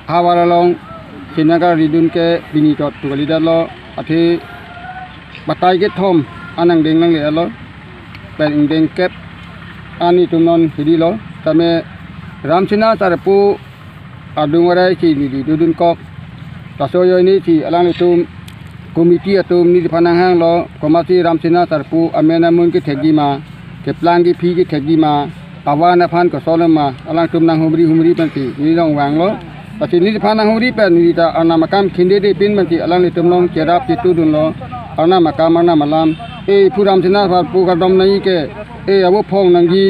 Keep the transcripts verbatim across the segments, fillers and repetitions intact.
Havar along Srinagar ridun ke pini chot tu kalidet lo, athe batai kethom an angdeng nangle lo, pen ingdeng kep an itum non hidi lo, tame Ramsina Sarpo adung arai si neli dodun kok. Laso ajoine si alanglitum committee atum neliphan nanghang lo, komatsi Ramsina Sarpo amen amun kethekji ma, keplang kephi kethekji ma, avan aphan kosonlo ma, alangtum nanghumri humri pensi neli along vanglo. Lasi neliphan nanghumri pen neli ta arnam akam khindedepin pensi alanglitum along cherap chetudun lo. Arnam akam, arnam alam. E, phu Ramsina Sarpo kardom nangji ke, e, avo phong nangji,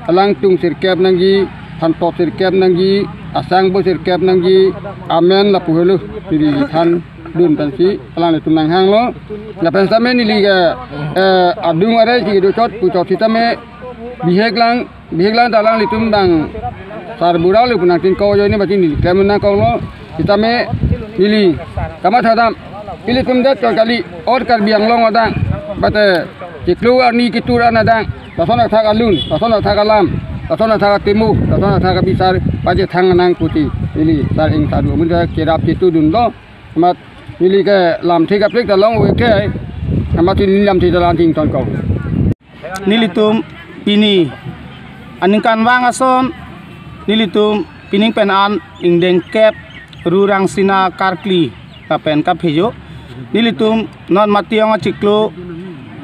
alangtum sirkep nangji, thantot sirkep nangji, asangpo sirkep nangji, amen lapu helo, neli thandun pensi alanglitum nanghang lo. Lapen sitame neli ke, eh, adung arai si kedo chot pu chot sitame bihek lang, bihek lang ta alanglitum dang sarbura lo pu nangtin ko ajoine mati neli klem nangkok lo. Sitame neli kamatha dam, ilitum det chot kali, or Karbi Anglong adang, mate chiklo arni ketur an adang, lason athak alun, lason athak alam, lason athak atimo, lason athak abisar pachethang nang pusi neli sar ing sadu amun ta cherap chetudun lo. Mat neli ke lamthe kaprek ta long ove ke, amat neli lamthe ta lang ting ton kok. Nelitum pini aningkanvang ason, nelitum pining pen an ingdeng kep ru Ramsina karkli lapen kaphejo. Nelitum non Matijong achiklo,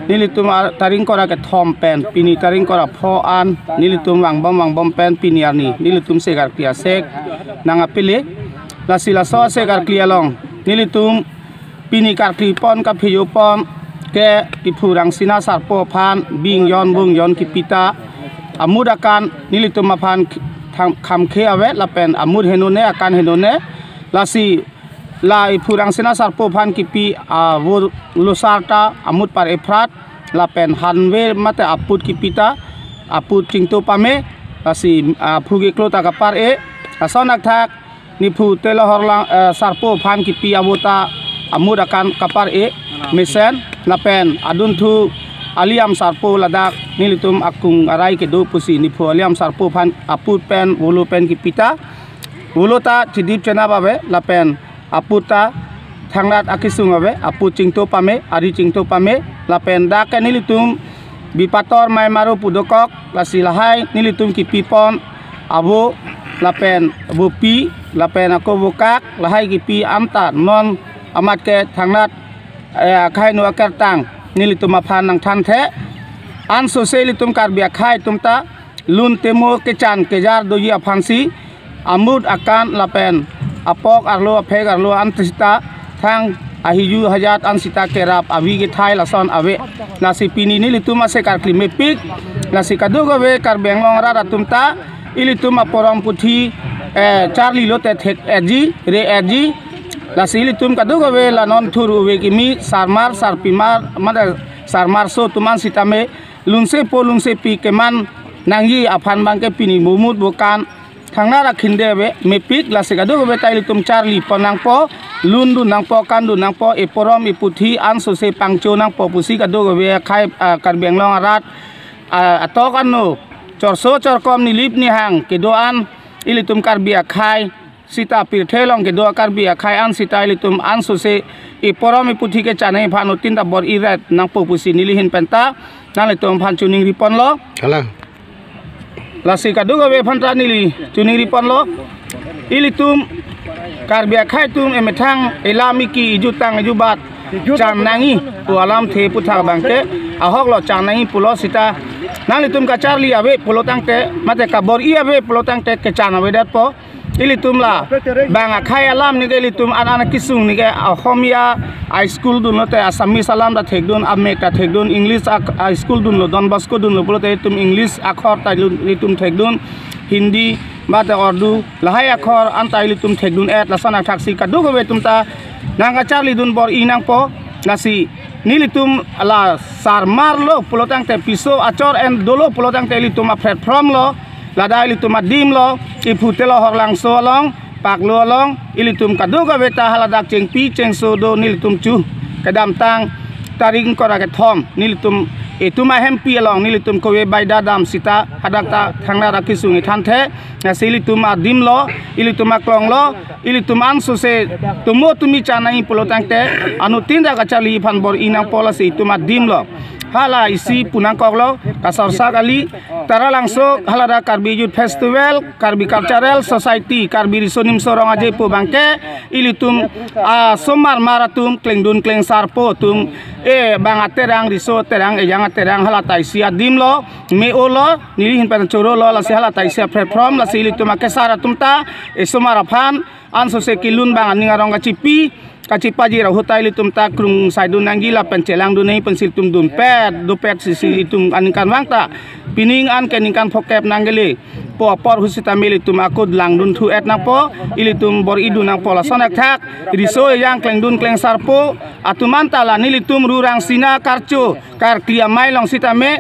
nelitum a-, tarik ingkoi ra kethom pen pini tarik ingkoi ra pho an nelitum vangbom vangbom pen pini arni nelitum se karkli asek nang apele. Lasi laso se karkli along nelitum pini karkli pon kaphejo pon ke iphu Ramsina Sarpo aphan bing jon bung jon kipi ta amut akan nelitum aphan tham-, khamkhe ave lapen amut henone akan henone. Lasi la iphu Ramsina Sarpo aphan kipi avo losar ta amut par ephrat lapen hanve mate aput kipi ta aput chingto pame. Lasi, ah, phu keklo ta kapar-e, ason athak nephu Telohor lang, eh, Sarpo aphan kipi avo ta amut akan kapar-e mesen lapen adunthu Aliam Sarpo ladak nelitum akung arai kedo pusi nephu Aliam Sarpo aphan aput pen volo pen kipi ta volo ta chedip chenap ave lapen aput ta thangnat akesung ave, aput chingto pame, ari chingto pame, lapen dak ke nelitum bipator mai maro pu dokok, lasi lahai nelitum kipi pon avo lapen vopi lapen ako vokak lahai kipi anta non amat ke thangnat, eh, akhai nu akertang nelitum aphan nangthanthe. Ansose ilitum Karbi akhai atum ta lun temo kechan kejar doji aphansi amut akan lapen apok arlo aphek arlo an sita thang ahiju hajat an sita kerap avi kethai lason ave. Lasi pini nelitum ase karkli mepik, lasi kadokave Karbi Anglong arat atum ta ilitum aporom puthi, eh, charli lote thek-etji, re-etji. Lasi ilitum kadokave la non thur ove kimi sarmar sarpimar mate sarmarso atum an sitame lunsepo lunsepi keman nangji aphan abangke pini bomut bokan thangnat akhinde ave mepik. Lasi kadokave ta ilitum charli pon nangpo, lun dun nangpo, kan dun nangpo, eporom eputhi ansose pangcho nangpo pusi kadokave akhai, ah, Karbi Anglong arat, ah, atok ano chorso chorkom nilip nihang kedo-an ilitum Karbi akhai sita pirthe along kedo Karbi akhai an sita ilitum ansose eporom eputhi kechan aphan utin ta bor-iret nangpo pusi neli ahin penta nanglitum aphan choningri ponlo. Kalang. Lasi kadokave aphan ta neli choningri ponlo. Ilitum Karbi akhai atum emethang elam eki ejutang ejubat chan nangji pu alamthe aputhak abangke ahok lo, chan nangji pulo sita nanglitum kacharli ave pulo tangte mate kabor-i ave pulo tangte kechan avedetpo. Ilitum la bang akhai alam nike ilitum an an akesung nike Ahomiya a-school dunlote Assamese alam ta thekdun, amek ta thekdun, English ak-, a-school dunlo, Don Bosco dunlo pulote ilitum English akhor ta ilu-, ilitum thekdun, Hindi mate Urdu lahai akhor anta ilitum thekdun-et. Lason athaksi kadokave atum ta nangkacharlidun bor-i nangpo. Lasi nelitum la sarmarlo pulo tangte, piso achor en dolo pulo tangte ilitum a-platform lo, ladak ilitum adim lo, iphu Telohor Langso along, Paklo along, ilitum kadokave ta haladak chengpi chengso do nelitum chu kedamtang tarik ingkoi ra kethom nelitum itum ahempi along nelitum kove baida dam sita hadak ta thangnarak kesung ithanthe. Lasi ilitum adim lo, ilitum aklong lo, ilitum ansose tumo tumi chanai pulo tangte anuttin dak kacharli aphan bor-i nangpo, lasi itum adim lo. Hala isi pu nangkoklo, kasarsa kali, Taralangso haladak Karbi Youth Festival, Karbi Cultural Society, Karbi Riso Nimso Rong Aje pu abangke ilitum asomar mar atum klengdun klengsarpo atum, e bang aterang, riso aterang, ejang aterang, hala ta isi adim lo, me-o lo, neli ahin pen choro lo, lasi hala ta isi platform, lasi ilitum akesar atum ta esomar aphan ansose kelun abang aning arong kachipi, kachipajir ahut ta ilitum ta krung saidun nangji lapen chelangdun nangji pensi ilitum dunpet dopet sisi itum aningkanvang ta pining an ke ningkan phokep nangkele pu apor ahut sitame ilitum akut langdun thu-et nangpo, ilitum bor-idun nangpo. Lason akthak riso ejang klengdun klengsarpo atum anta la nelitum rurang sina karcho karkli amei along sitame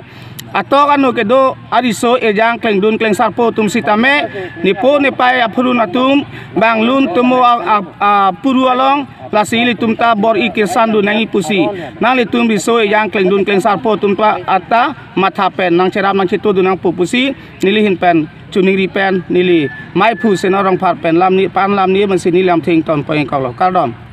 atok anu kedo ariso ejang klengdun klengsarpo atum sitame nepo nepei aphurun atum bang lun tumo a, a, apuru along, lasi ilitum ta bor-i kirsandun nangji pusi nanglitum riso ejang klengdun klengsarpo atum ta ata matha pen nangcherap nangchetodun nangpo pusi neli ahin pen choningri pen neli maiphu Sena Rongphar pen lam ni pan lam ni mansi neli lamthe ingtonpon-ik koklo, kardom.